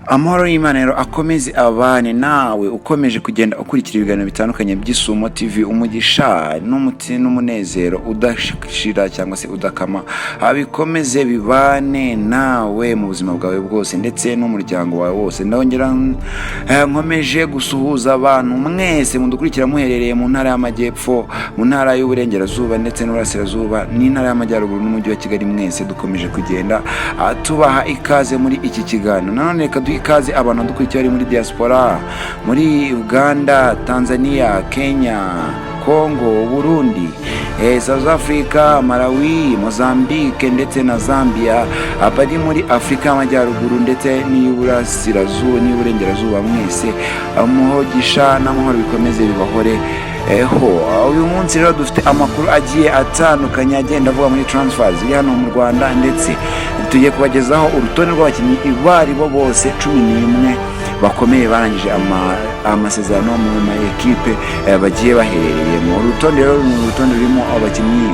Amahoro y'Imana rero akomeze abane nawe ukomeje kugenda ukurikira ibiganiro bitandukanye by'Isumo TV. Umugisha n'umuti n'umunezero udashira cyangwa se udakama bikomeze bibane nawe mu buzima bwawe bwose ndetse n'umuryango wawe wose. Ndongera nkomeje gusuhuza abantu mwese mudukurikira muherereye mu Ntara y'Amajyepfo, mu Ntara y'Uburengerazuba ndetse n'Uburasirazuba n'Intara y'Amajyaruguru n'Umujyi wa Kigali. Mwese dukomeje kugenda tubaha ikaze muri iki kiganiro. Nanone reka duhe ikaze abantu dukurikiye bari muri diaspora, muri Uganda, Tanzania, Kenya, Congo, Burundi, South Africa, Malawi, Mozambique ndetse na Zambia, abari muri Afurika y'Amajyaruguru ndetse n'iy'Uburasirazuba n'iy'Uburengerazuba. Mwese umugisha n'amahoro bikomeze bibahore eho. Uyu munsi rero dufite amakuru agiye atandukanye agenda avuga muri transfers ziri hano mu Rwanda, ndetse tugiye kubagezaho urutonde rw'abakinnyi abo ari bo bose 11 bakomeye barangije amasezerano mu ma ekipe bagiye baherereyemo. Urutonde rero ni urutonde rurimo abakinnyi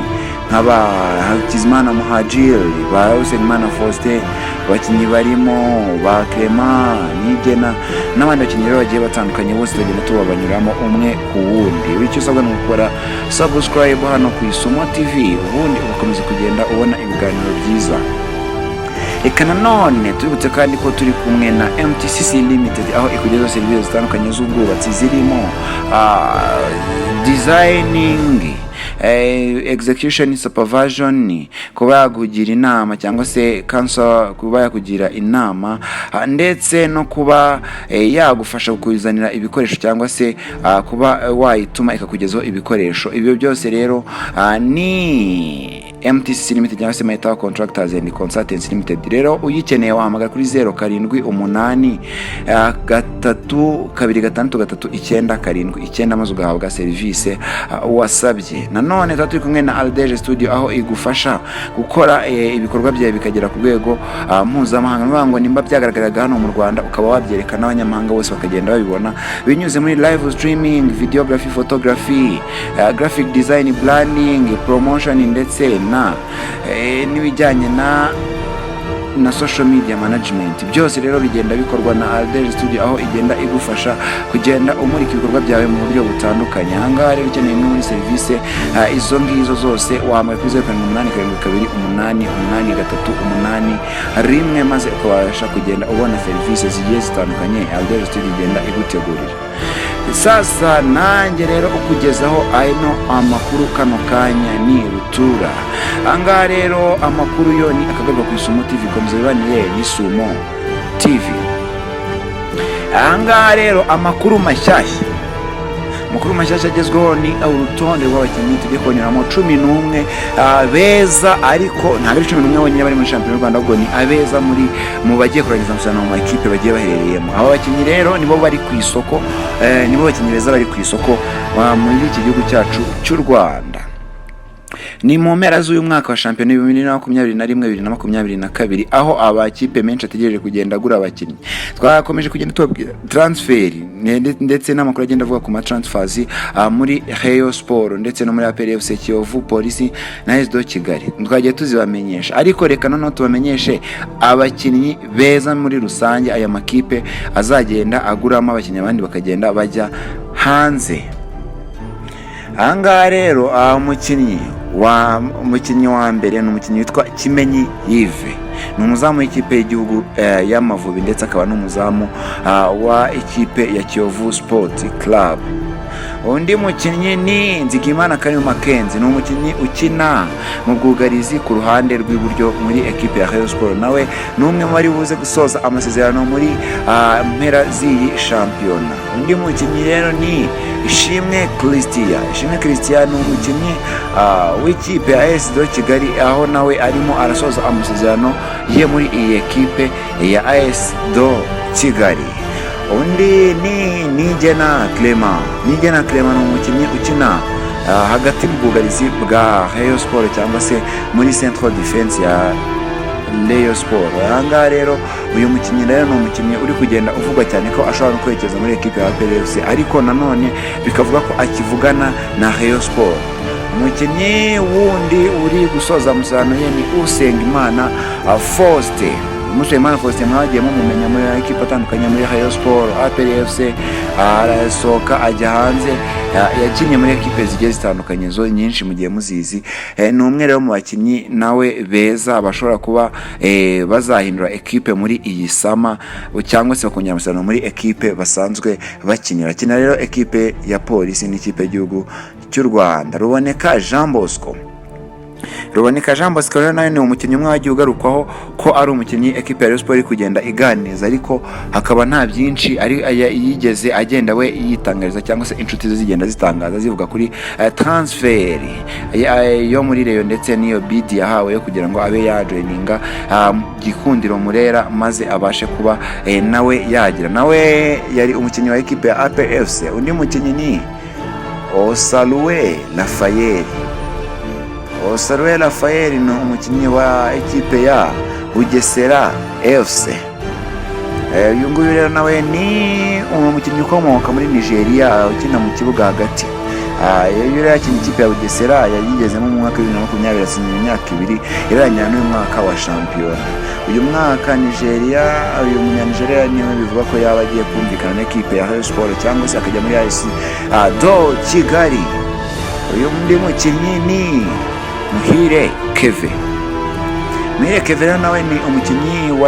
nk'aba Hakizimana Muhajir, ba Usengimana Faustin, abakinnyi barimo ba Clement Niyigena n'abandi bakinnyi rero bagiye batandukanye. Bose tugenda tubabanyuramo umwe ku wundi. Icyo usabwa ni ugukora subscribe hano ku Isumo TV, ubundi ugakomeza kugenda ubona ibiganiro byiza. Reka nanone tubibutse kandi ko turi kumwe na MTCC Limited, aho ikugezaho serivisi zitandukanye z'ubwubatsi zirimo designing, execution, supervision, kuba yakugira inama cyangwa se counsel, kuba yakugira inama, ndetse no kuba yagufasha kukuzanira ibikoresho cyangwa se kuba wayituma ikakugezaho ibikoresho. Ibyo byose rero ni MTC Limited cyangwa se Mahitamo Contractors and Consultants Limited. Rero uyikeneye wahamagara kuri 078 326 3979, maze ugahabwa serivisi wasabye. Nanone tuba turi kumwe na Aldeje Studio, aho igufasha gukora ibikorwa byawe bikagera ku rwego mpuzamahanga. Ni ukuvuga ngo nimba byagaragaraga hano mu Rwanda, ukaba wabyereka n'abanyamahanga bose bakagenda babibona binyuze muri live streaming, videography, photography, graphic design, branding, promotion ndetse na n'ibijyanye na social media management. Byose rero bigenda bikorwa na Aldeje Studio, aho igenda igufasha kugenda umurika ibikorwa byawe mu buryo butandukanye. Ahangaha rero ukeneye imwe muri serivisi izo ngizo zose, wahamagara kuri 0787283881, maze ukabasha kugenda ubona serivisi zigiye zitandukanye Aldeje Studio igenda igutegurira. Sasa nanjye rero ukugezaho ano amakuru kano kanya ni Rutura. Ahangaha rero amakuru yo ni akagaruka ku Isumo TV. Komeza bibanire n'Isumo TV. Ahangaha rero amakuru mashyashya agezweho ni urutonde rw'abakinnyi tugiye konyuramo 11 beza, ariko ntabwo ari 11 bonyine bari muri shampiyona y'u Rwanda, ahubwo ni abeza muri mu bagiye kurangiza amasezerano mu makipe bagiye baherereyemo. Aba bakinnyi rero nibo bari ku isoko, nibo bakinnyi beza bari ku isoko muri iki gihugu cyacu cy'u Rwanda. Ni mu mpera z'uyu mwaka wa shampiyona 2021 2022, aho abakipe menshi ategereje kugenda agura abakinnyi. Twakomeje kugenda tubabwira transfer ndetse n'amakuru agenda avuga ku ma transfers muri Rayon Sport ndetse no muri APR FC, Kiyovu, Polisi na AS de Kigali. Twagiye tuzibamenyesha, ariko reka noneho tubamenyeshe abakinnyi beza muri rusange aya makipe azagenda aguramo abakinnyi, abandi bakagenda bajya hanze. Ahangaha rero umukinnyi wa mbere ni umukinnyi witwa Kimenyi Yves. Ni umuzamu w'ikipe y'igihugu y'Amavubi, ndetse akaba n'umuzamu wa ikipe ya Kiyovu Sport Club. Undi mukinnyi ni Nzigimana Karimu Makenzi, ni umukinnyi ukina mu bwugarizi ku ruhande rw'iburyo muri ekipe ya Rayon Sport. Nawe ni umwe mu bari buze gusoza amasezerano muri mpera z'iyi shampiyona. Undi mukinnyi rero ni Ishimwe Christian. Ishimwe Christian ni umukinnyi w'ikipe ya AS de Kigali, aho nawe arimo arasoza amasezerano ye muri iyi ekipe ya AS de Kigali. Undi ni Niyigena Clement. Niyigena Clement ni umukinnyi ukina hagati mu bwugarizi bwa Rayon Sport cyangwa se muri central defense ya Rayon Sport. Ahangaha rero uyu mukinnyi rero ni umukinnyi uri kugenda uvugwa cyane ko ashobora no kwerekeza muri ekipe ya APR FC, ariko nanone bikavuga ko akivugana na Rayon Sport. Umukinnyi wundi uri gusoza amasezerano ye ni Usengimana Faustin. Mushimiyimana Faustin mwagiye mumumenya muri ekipe atandukanye, muri Rayon Sport, APR FC, arasohoka ajya hanze, yakinnye muri ekipe zigiye zitandukanye, zo nyinshi mugiye muzizi. Ni umwe rero mu bakinnyi nawe beza bashobora kuba bazahindura ekipe muri iyi summer cyangwa se bakongera amasezerano muri ekipe basanzwe bakinira. Akina rero ekipe ya Polisi n'ikipe y'igihugu cy'u Rwanda. Ruboneka Jean Bosco. Ruboneka Jean Bosco rero nawe ni umukinnyi umwe wagiye ugarukwaho ko ari umukinnyi ekipe ya Rayon Sport iri kugenda iganiriza, ariko hakaba nta byinshi ari yigeze agenda we yitangariza cyangwa se inshuti ze zigenda zitangaza zivuga kuri transfer yo muri Rayon ndetse n'iyo bid yahawe yo kugira ngo abe yajoininga Gikundiro Murera, maze abashe kuba nawe yagira. Nawe yari umukinnyi wa ekipe ya APR FC. Undi mukinnyi ni Osaluwe Rafael. Osaluwe Rafael ni umukinnyi wa ekipe ya Bugesera FC. Uyu nguyu rero nawe ni umukinnyi ukomoka muri Nigeria ukina mu kibuga hagati. Uyu rero yakina ikipe ya Bugesera, yayigezemo mu mwaka wa 2020, asinyira imyaka 2 irangira n'uyu mwaka wa shampiyona. Uyu mwaka Nigeria, uyu munyanigeria niwe bivuga ko yaba agiye kumvikana n'ikipe ya Rayon Sport cyangwa se akajya muri AS do Kigali. Uyu undi mukinnyi ni Muhire Keve. Muhire Keve rero nawe ni umukinnyi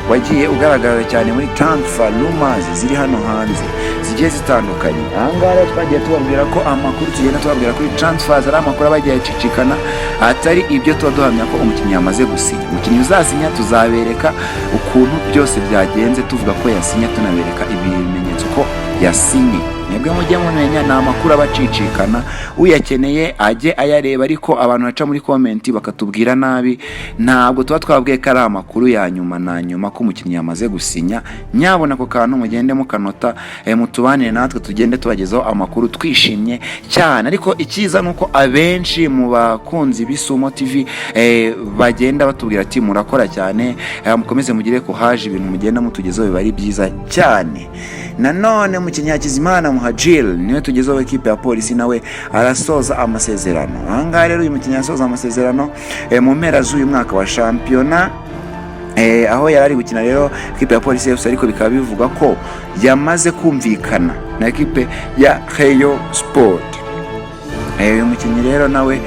wagiye ugaragara cyane muri transfer rumors ziri hano hanze zigiye zitandukanye. Ahangaha rero twagiye tubabwira ko amakuru tugenda tubabwira kuri transfers ari amakuru aba agiye acicikana, atari ibyo tuba duhamya ko umukinnyi yamaze gusinya. Umukinnyi uzasinya tuzabereka ukuntu byose byagenze, tuvuga ko yasinye, tunabereka ibimenyetso ko yasinye. Mwebwe mujye mumenya ni amakuru aba acicikana, uyakeneye ajye ayareba. Ariko abantu baca muri comment bakatubwira nabi, ntabwo tuba twabwiye ko ari amakuru ya nyuma na nyuma ko umukinnyi yamaze gusinya. Nyabona ako kantu mugende mukanota, mutubanire natwe, tugende tubagezaho amakuru twishimye cyane. Ariko icyiza ni uko abenshi mu bakunzi b'Isumo TV bagenda batubwira ati: "Murakora cyane, mukomeze mugire ko haje ibintu mugenda mutugezaho biba ari byiza cyane." Nanone umukinnyi Hakizimana Muhajir niwe tugezeho, ekipe ya Polisi, nawe arasoza amasezerano. Ahangaha rero uyu mukinnyi arasoza amasezerano mu mpera z'uyu mwaka wa shampiyona, aho yari ari gukina rero ekipe ya Polisi FC, ariko bikaba bivugwa ko yamaze kumvikana na ekipe ya Rayon Sport. Uyu mukinnyi rero nawe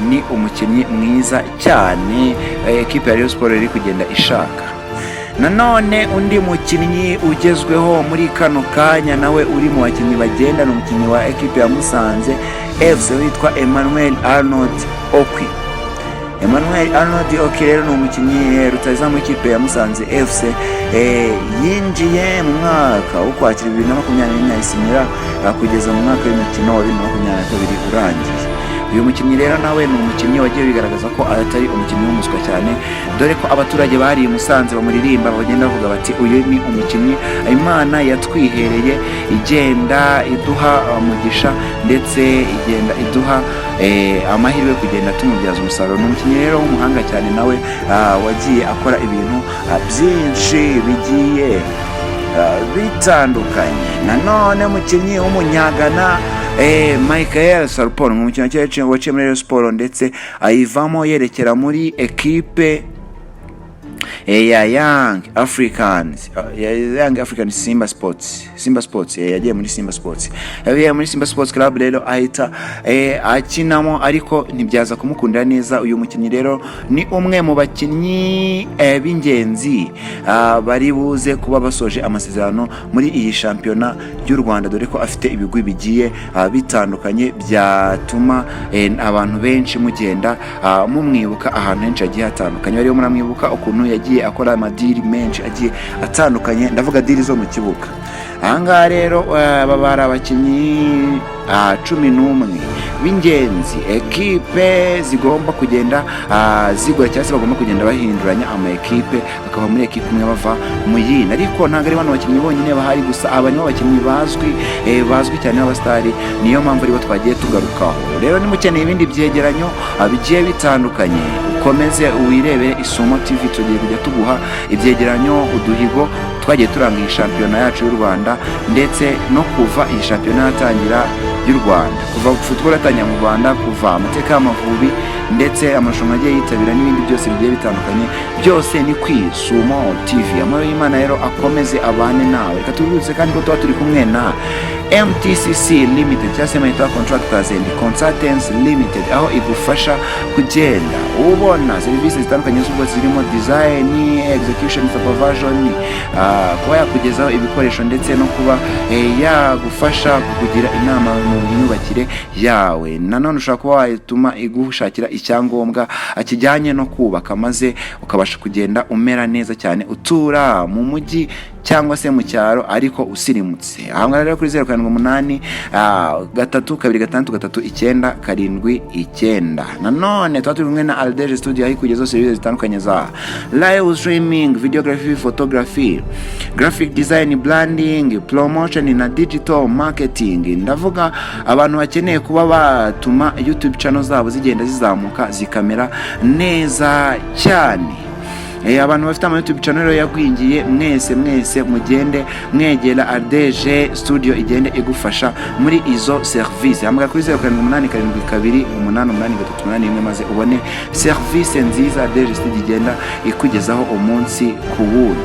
ni umukinnyi mwiza cyane, ekipe ya Rayon Sport iri kugenda ishaka. Nanone undi mukinnyi ugezweho muri kano kanya nawe uri mu bakinnyi bagenda ni umukinnyi wa ekipe ya Musanze FC witwa Emmanuel Arnold Okwi. Emmanuel Arnold Okwi rero ni umukinnyi rutahizamu w'ikipe ya Musanze FC, yinjiye mu mwaka w'Ukwakira 2024, ayisinyira kugeza mu mwaka w'imikino wa 2022 urangiye. Uyu mukinnyi rero nawe ni umukinnyi wagiye bigaragaza ko atari umukinnyi w'umuswa cyane, dore ko abaturage bari i Musanze bamuririmba, bagenda bavuga bati: "Uyu ni umukinnyi Imana yatwihereye, igenda iduha umugisha ndetse igenda iduha amahirwe yo kugenda tumubyaza umusaruro." Ni umukinnyi rero w'umuhanga cyane nawe wagiye akora ibintu byinshi bigiye bitandukanye. Nanone umukinnyi w'umunyagana Michael Sarpong, umukinnyi waciye muri Rayon Sport ndetse ayivamo yerekera muri ekipe ya Young Africans, ya Young African Simba Sports, Simba Sports, yagiye muri Simba Sports. Yagiye muri Simba Sports Club rero ahita akinamo, ariko ntibyaza kumukundira neza. Uyu mukinnyi rero ni umwe mu bakinnyi b'ingenzi bari buze kuba basoje amasezerano muri iyi shampiyona y'u Rwanda, dore ko afite ibigwi bigiye bitandukanye byatuma abantu benshi mugenda mumwibuka ahantu henshi hagiye hatandukanye. Bariho muramwibuka ukuntu yagiye akora amadeal menshi agiye atandukanye, ndavuga deal zo mu kibuga. Ahangaha rero aba bari abakinnyi 11 b'ingenzi ekipe zigomba kugenda zigura cyangwa se bagomba kugenda bahinduranya ama ekipe, bakava muri ekipe imwe bava mu yindi. Ariko ntabwo ari bano bakinnyi bonyine bahari gusa, aba nibo bakinnyi bazwi cyane b'abasitari, niyo mpamvu aribo twagiye tugarukaho. Rero nimukeneye ibindi byegeranyo bigiye bitandukanye, ukomeze wirebere Isumo TV, tugiye kujya tuguha ibyegeranyo, uduhigo twagiye turanga iyi shampiyona yacu y'u Rwanda, ndetse no kuva iyi shampiyona yatangira y'u Rwanda, kuva football yatangira mu Rwanda, kuva amateka y'Amavubi. ndetse amarushanwa agiye yitabira n'ibindi byose bigiye bitandukanye, byose ni ku Isumo TV. Amahoro y'Imana rero akomeze abane nawe. Reka tubibutse kandi ko tuba turi kumwe na MTCC Limited, cyangwa se Mahita Contractors and Consultants Limited, aho igufasha kugenda ubona serivisi zitandukanye z'ubwubatsi zirimo design, execution, supervision, kuba yakugezaho ibikoresho ndetse no kuba yagufasha kukugira inama mu myubakire yawe. Nanone ushobora kuba wayituma igushakira icyangombwa kijyanye no kubaka, maze ukabasha kugenda umera neza cyane, utura mu mujyi cyangwa se mu cyaro ariko usirimutse. Aha ngaha rero kuri 078 326 3979. Nanone tuba turi kumwe na Aldeje Studio, aho ikugezaho serivisi zitandukanye za live streaming, videography, photography, graphic design, branding, promotion na digital marketing. Ndavuga abantu bakeneye kuba batuma YouTube channel zabo zigenda zizamuka zikamera neza cyane. Abantu bafite ama YouTube channel rero yagwingiye, mwese mwese mugende mwegera Aldeje Studio igende igufasha muri izo serivisi. Hamagara kuri 0787 288 381, maze ubone serivisi nziza Aldeje Studio igenda ikugezaho umunsi ku wundi.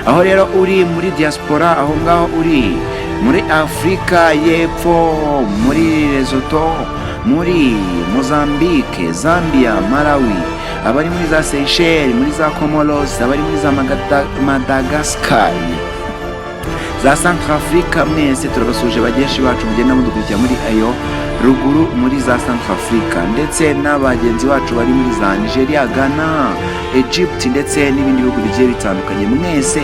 Aho rero uri muri diaspora, aho ngaho uri muri Afurika y'Epfo, muri Lesotho, muri Mozambique, Zambia, Malawi, abari muri za Seychelles, muri za Comoros, abari muri za Madagascar, za Centrafrica, mwese turabasuje bageshi bacu mugenda mudukurikira muri ayo ruguru muri za Centrafrica, ndetse n'abagenzi bacu bari muri za Nigeria, Ghana, Egypt ndetse n'ibindi bihugu bigiye bitandukanye, mwese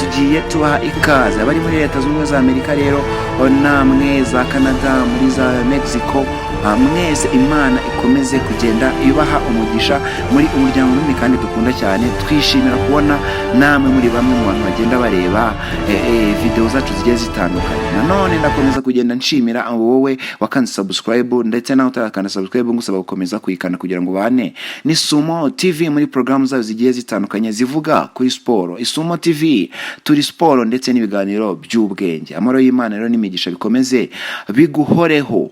tugiye tubaha ikaze. Abari muri Leta Zunze Ubumwe za Amerika rero namwe, za Canada, muri za Mexico, mwese Imana ikomeze kugenda ibaha umugisha. Muri umuryango munini kandi dukunda cyane, twishimira kubona namwe muri bamwe mu bantu bagenda bareba video zacu zigiye zitandukanye. Nanone ndakomeza kugenda nshimira wowe wakanze subscribe, ndetse nawe utarakanda subscribe ngusaba gukomeza kuyikanda kugira ngo ubane n'Isumo TV muri porogaramu zayo zigiye zitandukanye zivuga kuri siporo. Isumo TV, turi siporo ndetse n'ibiganiro by'ubwenge. Amahoro y'Imana rero n'imigisha bikomeze biguhoreho.